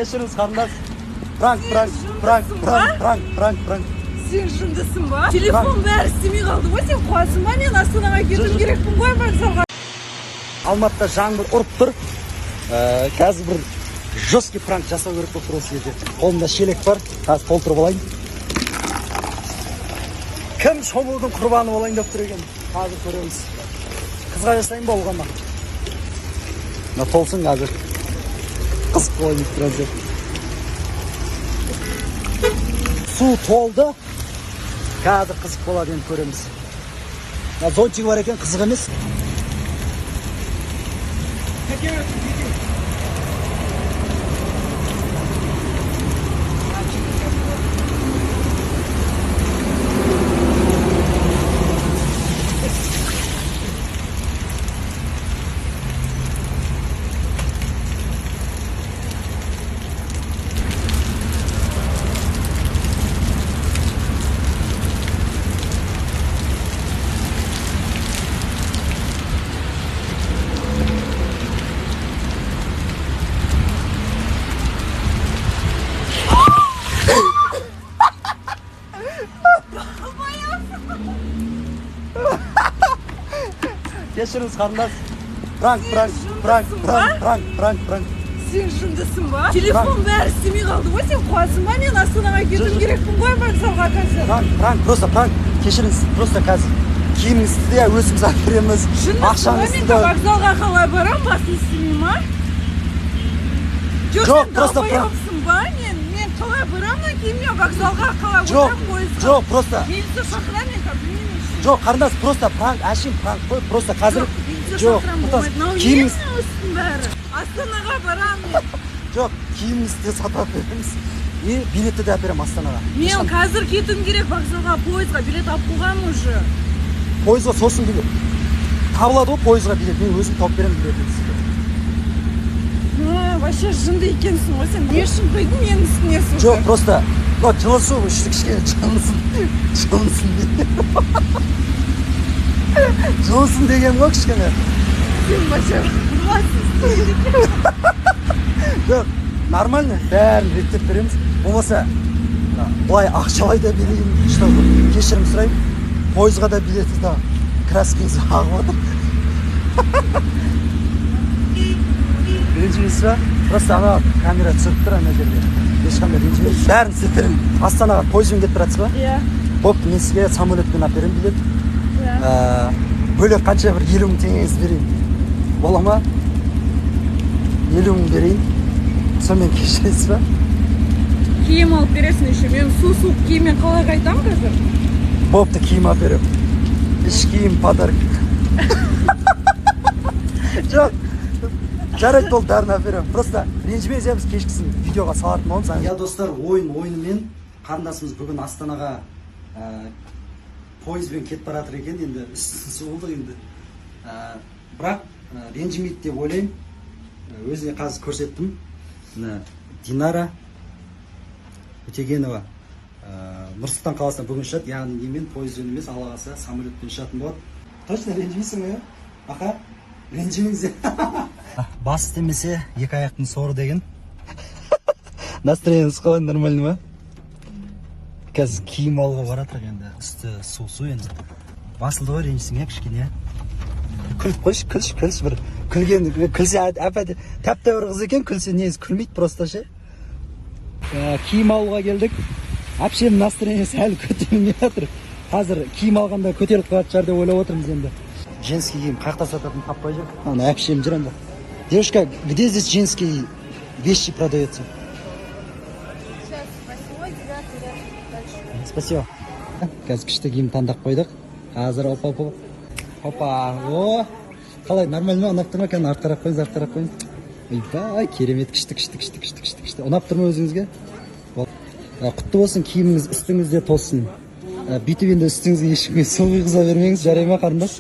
Кешіріңіз, қарындас. Пранк, пранк, пранк, пранк, пранк, пранк, пранк. Сен жындысың ба? Телефон бәрі істемей қалды ғой. Сен қуасың ба? Мен Астанаға кетуім керекпін ғой, вокзалға. Алматыда жаңбыр ұрып тұр. Қазір бір жесткий пранк жасау керек болып тұр осы жерде. Қолымда шелек бар, қазір толтырып алайын. Кім шомылудың құрбаны болайын деп тұр екен? Қазір көреміз. Қызға жасайын ба, оған ба? Мына толсын қазір. Қызық болайын деп тұрған сияқты. Су толды. Қазір қызық болады, енді көреміз. Мына зонтигі бар екен, қызық емес. Кешіріңіз, қарындас. Пранк, пранк, пранк, пранк, пранк, пранк, пранк. Сен жындысың ба? Телефон бәрі істемей қалды ғой. Сен қуасың ба? Мен Астанаға кетуім керекпін ғой, вокзалға қазір. Пранк, пранк, просто пранк. Кешіріңіз, просто қазір киіміңізді де өзіміз алып береміз. Жындысың ба? Ақшаңызды Мен да. вокзалға қалай барамын? Басым істемей ма? Жоқ, Жоқ, сен просто пранк. долбоебсың ба? Мен қалай барамын? Кейін мен вокзалға қалай Жоқ, отырамын пойызға? жоқ, просто. Милиция шақырамын мен қазір, білмеймін ештеңе. Жоқ, қарындас, просто пранк, әшейін пранк қой, просто қазір. Жоқ, милиция Жоқ, шақырамын, просто болмайды. Мынау не киіміңіз. мынау үстің бәрі? Астанаға барамын мен. Жоқ, киіміңізді де сатып алып береміз. И билетті де әперемін Астанаға. Мен қазір кетуім керек вокзалға, пойызға билет алып қойғанмын уже. Пойызға сосын билет. Табылады ғой пойызға билет. Мен өзім тауып беремін билетті сізге. Вообще жынды екенсің ғой сен. Не үшін құйдың менің үстіне суды? Жоқ, просто мынау жылы су, үсті кішкене жылынсын. Жылынсын деген. Жылынсын деген ғой кішкене. Сен вообще басың істемейді екен. Жоқ, нормально, бәрін реттеп береміз. Болмаса мына былай ақшалай да берейін, чтобы кешірім сұраймын. Пойызға да билетті да краскаңыз ағып отыр. Ренжімейсіз ба? Просто ана камера түсіріп тұр ана жерде. Ешқандай ренжімейсіз. Бәрін істеп беремін. Астанаға пойызбен кетіп баратсыз ба? Иә. Бопты, мен сізге самолетпен алып беремін билет. Иә. Бөлек қанша бір 50 000 теңгеңізді берейін. Бола ма? 50 000 берейін. Сонымен кешіресіз ба? Киім алып бересің еще. Мен су суық киіммен қалай қайтамын қазір? Бопты, киім алып беремін. Іш киім подарок. Жоқ. Жарайды, болды, бәрін алып беремін. Просто ренжімеңіз, біз кешкісін видеоға салатын боламыз. Иә, достар, ойын ойынымен қарындасымыз бүгін Астанаға пойызбен кетіп бара жатыр екен. Енді үстін суылдық енді. Бірақ ренжімейді деп ойлаймын. Өзіне қазір көрсеттім. Мына Динара Өтегенова, Нұр-Сұлтан қаласына бүгін ұшады. Яғни немен, пойызбен емес, алла қаласа самолетпен ұшатын болады. Точно ренжімейсің ғой, ақа? Ренжімеңіз. Бас істемесе екі аяқтың соры деген. Настроениеңіз қалай, нормально ма? Қазір киім алуға бара жатырық енді. Үсті су-су енді. Басылды ғой, ренжісің, иә, кішкене? Күліп қойшы, күлші, күлші бір. Күлген, күлсе әп-әдемі, тәп-тәуір қыз екен, күлсе негізі күлмейді просто ше. Киім алуға келдік. Әпшемнің настроениесі әлі көтерілмей жатыр. Қазір киім алғанда көтеріліп қалатын шығар деп ойлап отырмыз енді. Женский киім қай жақта сататынын таппай жүр. Ана әпшем жүр анда. Девушка, где здесь женские вещи продаются? Сейчас, 8-й, 9-й ряд, дальше. Спасибо. Қазір күшті киім таңдап қойдық. Қазір опа, опа. Опа, о. Қалай, нормально ма? Ұнап тұр ма? Кәне, артқа қарап қойыңыз, артқа қарап қойыңыз. Ойбай, керемет, күшті, күшті, күшті, күшті, күшті, күшті. Ұнап тұр ма өзіңізге? Құтты болсын, киіміңіз үстіңізде толсын. Бүйтіп енді үстіңізге ешкімге су құйғыза бермеңіз, жарай ма, қарындас?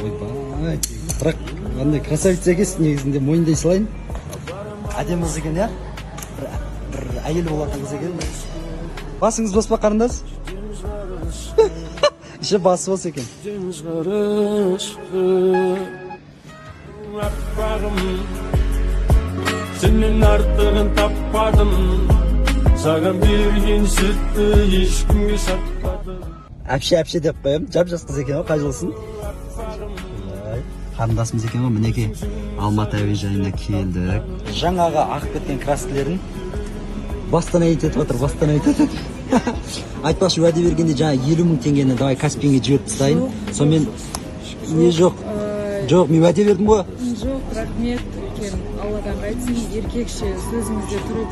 Ойбай, бірақ қандай красавица екенсіз негізінде, мойындай салайын. Әдемі қыз екен, иә? Бір әйел болатын қыз екен. Басыңыз бос па, қарындас? Еще басы бос екен. Аппағым, сенен артығын таппадым. Саған берген сүтті ешкімге сатпадым. Әпше, әпше деп қоямын. Жап жас қыз екен ғой, қай жылсың? Ай, қарындасымыз екен ғой. Мінекей, Алматы әуежайына келдік. Жаңағы ағып кеткен краскілерін восстановить етіп жатыр, восстановить етіп. Айтпақшы, уәде бергенде жаңа 50 000 теңгені давай Каспиіңе жіберіп тастайын. Сонымен не, жоқ, жоқ, мен уәде бердім ғой. Жоқ, рахмет үлкен, Алладан қайтсын. Еркекше сөзіңізде тұрып,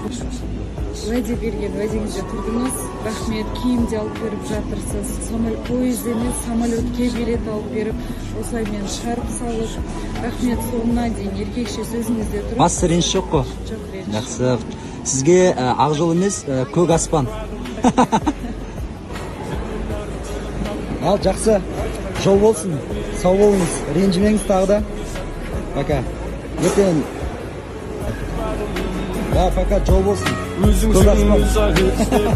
уәде берген уәдеңізде тұрдыңыз, рахмет. Киім де алып беріп жатырсыз, самолет, поезд емес, самолетке билет алып беріп, осылай мені шығарып салып, рахмет. Соңына дейін еркекше сөзіңізде тұрып. Басты реніш жоқ қой? Жоқ, реніш. Жақсы. Сізге ақ жол емес, көк аспан. Ал, жақсы, жол болсын, сау болыңыз, ренжімеңіз тағы да. Пока, ертең да. Пока, жол болсын, көк Өзіңсің аспан. Ұзақ іздеп.